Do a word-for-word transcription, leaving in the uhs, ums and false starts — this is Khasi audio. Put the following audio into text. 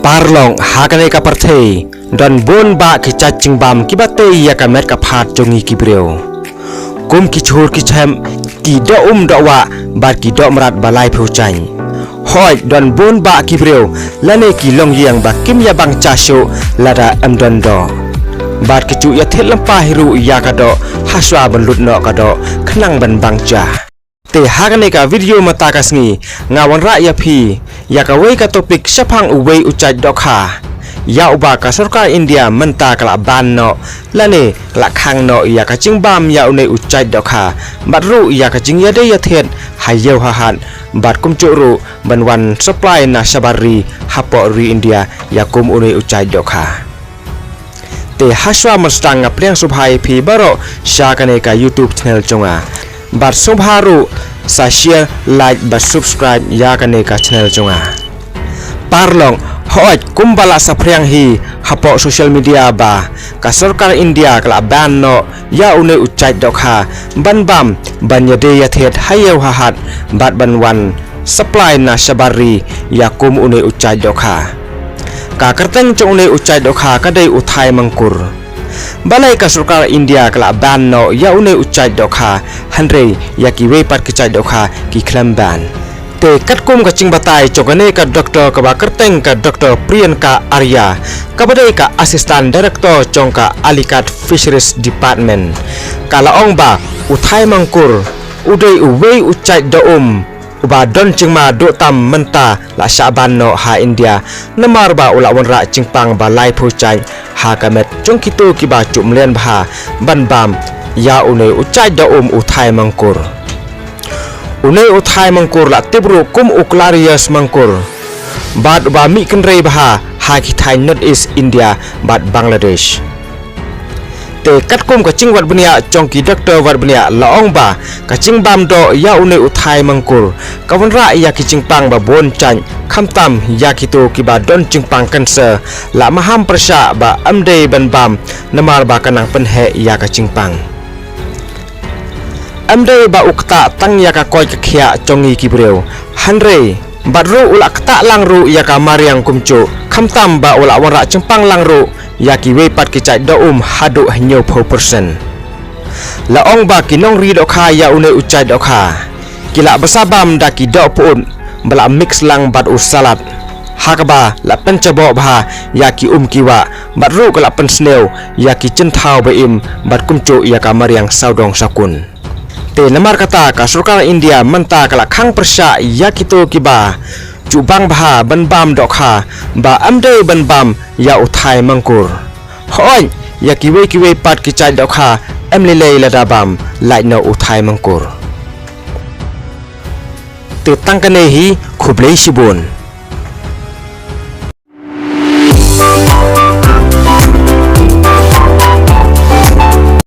Parlok, ha kane ka pyrthei don bun bah ki jait jingbam kiba tei ïa ka met ka phad jong ngi ki briew. Kum ki chur ki chem, ki doh um doh wah bad ki doh mrad ba lai phew jaiñ. Hooid, don bun bah ki briew lane ki longïing ba kim ïa bang ja shuh lada ym don doh. Bad ki ju ïa thied lypa hi ruh ïa ka doh hashwa ban lut noh ka doh khnang ban bang ja. Te ha kane ka video mynta ka sngi nga wanrah ïa phi ïa kawei ka topic shaphang uwei u jait dohkha ïa uba ka sorkar India mynta ka la ban noh lane ka la khang noh ïa ka jingbam ïa une u jait dohkha bad ruh ïa ka jingïadei ïathied ha ïew ha hat bad kumjuh ruh ban wan supply na shabar ri hapoh ri India ïa kum une u jait dohkha. Te hashwa mynstang nga pdiang sngewbha ïa phi baroh sha kane ka YouTube channel jong nga. Bad sngewbha ruh sa share, like bad subscribe ïa kane ka channel jong nga. Parlok, hooid kumba la saphriang hi hapoh social media ba ka sorkar India ka la ban noh ïa une u jait dohkha ban bam ban ïadei ïathied ha ïew ha hat bad ban wan supply na shabar ri ïa kum une u jait dohkha. Ka kyrteng jong une u jait dohkha ka dei u Thai Mangkur. Balei ka sorkar India ka la ban noh ïa une u jait dohkha hynrei ïa kiwei pat ki jait dohkha ki khlem ban? Te katkum ka jingbatai jong kane ka doktor kaba kyrteng ka Doktor Priyanka Arya, kaba dei ka Assistant Director jong ka Aligat Fisheries Department, ka la ong ba u Thai Mangkur u dei uwei u jait doh um uba don jingma duh tam mynta la shah ban noh ha India namar ba u la wanrah jingpang ba lai phew jaiñ ha ka met jong kito kiba ju mlien bha ban bam ïa une u jait doh um u Thai Mangkur. Une u Thai Mangkur la tip ruh kum u Clarias Mangkur bad uba mih kynrei bha ha ki thaiñ North East India bad Bangladesh. Te katkum ka jingwad bniah jong ki doktor wad bniah la ong ba ka jingbam doh ïa une u Thai Mangkur ka wanrah ïa ki jingpang ba bun jaiñ khamtam ïa kito kiba don jingpang cancer la maham pyrshah ba ym dei ban bam namar ba ka nang pynheh ïa ka jingpang. Ym dei ba u ktah tang ïa ka koit ka khiah jong ngi ki briew hynrei bad ruh u la ktah lang ruh ïa ka mariang kumjuh khamtam ba u la wanrah jingpang lang ruh ïa kiwei pat ki jait doh um haduh hynñiew phew percent. La ong ba ki nongri dohkha ïa une u jait dohkha ki la bsa bam da ki doh pyut ba la mix lang bad u salad ha kaba la pynjaboh bha ïa ki um ki wah bad ruh ka la pynsniew ïa ki jingthaw ba im bad kumjuh ïa ka mariang sawdong sakun. Te namar kata ka sorkar India mynta ka la khang pyrshah ïa kito kiba ju bang bha ban bam dohkha ba ym dei ban bam ïa u Thai Mangkur. Hooid ïa kiwei kiwei pat ki jait dohkha ym lei lei lada bam lait noh u Thai Mangkur. Te tang kane hi, khublei shibun.